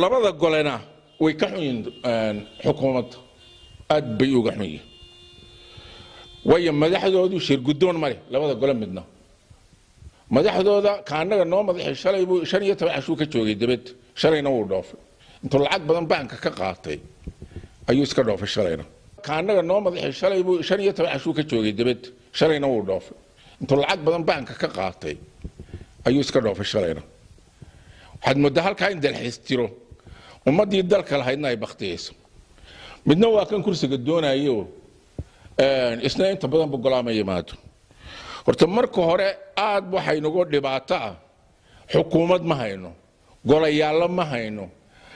Labada golena way ka xun yihiin xukuumadda, aad bay uga xun yihiin, waayo madaxdoodu shir guddoon ma leh. Labada gole midna madaxdooda kaanaga noo madaxay shalay buu 15 cashuu ka joogay dibad, shalayna wuu dhoofay. Intuu lacag badan baanka ka qaatay ayuu iska dhoofay shalayna. Kaanaga noo madaxay shalay buu 15 cashuu ka joogay dibad, shalayna wuu dhoofay. Intuu lacag badan baanka ka qaatay ayuu iska dhoofay shalayna. Waxaad moodaa halkaa in dalxiis jiro, ummaddii dalka lahaydna ay baktiyeyso. Midna waa kan kursiga doonayo, isna inta badan bu golaama yimaado. Horta marka hore aad waxaynugu dhibaato ah, xukuumad ma hayno, golayaallo ma hayno,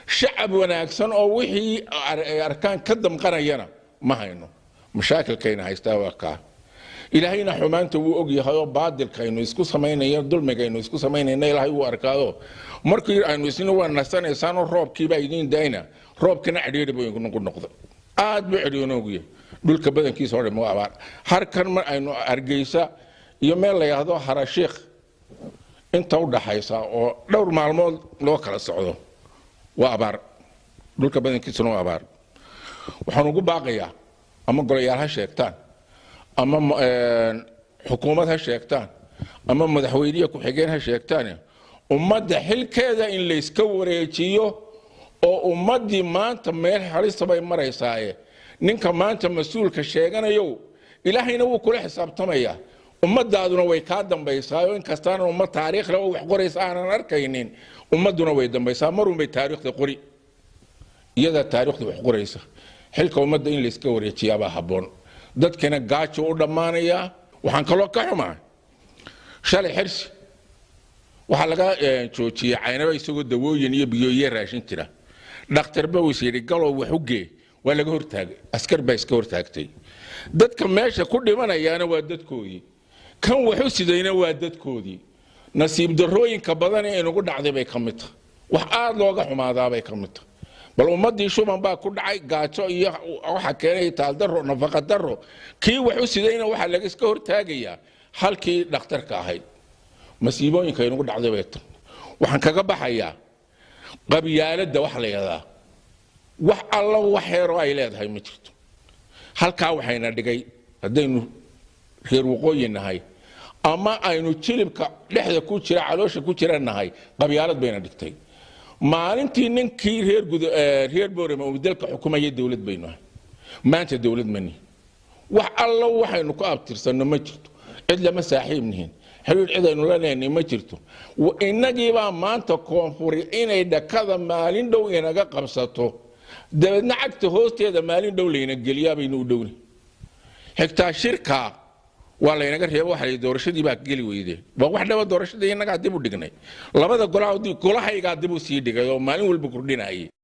shacab wanaagsan oo wixii ay arkaan ka damqanayana ma hayno. Mashaakilkayna haystaa waa kaa. Ilaahayna xumaanta wuu og yahay oo baadilkaynu isku samaynayo, dulmigaynu isku samaynayna Ilaahay wuu arkaado. Markii aynu isna waa nasanaysaanoo roobkiibaa idiin dayna, roobkina cidhiidhi buu inagu noqday, aad buu cidhiidhi inoogu yahay. Dhulka badankiisa oo dhan waa abaar. Harkan mar aynu Hargeysa iyo meel la yidhaahdo Harashiikh inta u dhaxaysa oo dhowr maalmood loo kala socdo waa abaar, dhulka badankiisuna waa abaar. Waxaan ugu baaqayaa ama golayaal ha sheegtaan ama xukuumad ha sheegtaan ama madaxweyniya ku-xigeen ha sheegtaan, ummadda xilkeeda in layska wareejiyo oo ummaddii maanta meel halisa bay maraysaaye. Ninka maanta mas-uulka sheeganayow, Ilaahayna wuu kula xisaabtamayaa, ummadaaduna way kaa dambaysaa. Inkastaana ummad taariikhle oo wax qoraysa aanan arkaynin, ummadduna way dambaysaa, marun bay taariikhda qori, iyadaa taariikhda wax qoraysa. Xilka ummadda in layska wareejiyaabaa habboon, dadkana gaajo u dhammaanayaa. Waxaan kaloo ka xumaa shalay Xirsi waxaa laga joojiyey Caynaba isagoo dawooyin iyo biyo iyo raashin jira. Dhakhtarba wis yidhi galow wax u gee, waa laga hortaagay, askar baa iska hortaagtay. Dadka meesha ku dhimanayaana waa dadkoodii, kan waxu sidayna waa dadkoodii. Nasiib darrooyinka badan ee inagu dhacday bay ka mid tahay, wax aada looga xumaadaabay ka mid tahay. Bal ummaddii shuban baa ku dhacay, gaajo iyo waxa keenay taaldaro, nafaqa darro. Kii wax u sidayna waxaa laga iska hortaagayaa halkii dhakhtarka ahayd. Masiibooyinka inagu dhacday bay tahay. Waxaan kaga baxayaa qabyaaladda waxa la yidhahdaa, wax alla wax heeroo ay leedahay ma jirto. Halkaa waxayna dhigay haddaynu reer waqooyi nahay ama aynu jilibka dhexda ku jira caloosha ku jira nahay, qabyaalad bayna dhigtay. Maalintii ninkii reer gud reer Boorama uu dalka xukumaya dowlad baynu ahay, maanta dowlad mani. Wax allo waxaynu ku abtirsanno ma jirto, cid lama saaxiib nihin, xiriir cid aynu la leenay ma jirto. Innagiibaa maanta koonfuri inay dhakada maalin dhow inaga qabsato, dabeedna cagta hoosteeda maalin dhow layna geliyaa baynu u dhowni. Xigtaa shirkaa waa laynaga reebo, waxa la doorashadii baa geli weydeen. Waa wax dhaba, doorashadii innagaa dib u dhignay, labada golahaygaa dib u sii dhigay oo maalin walba kordhinayay.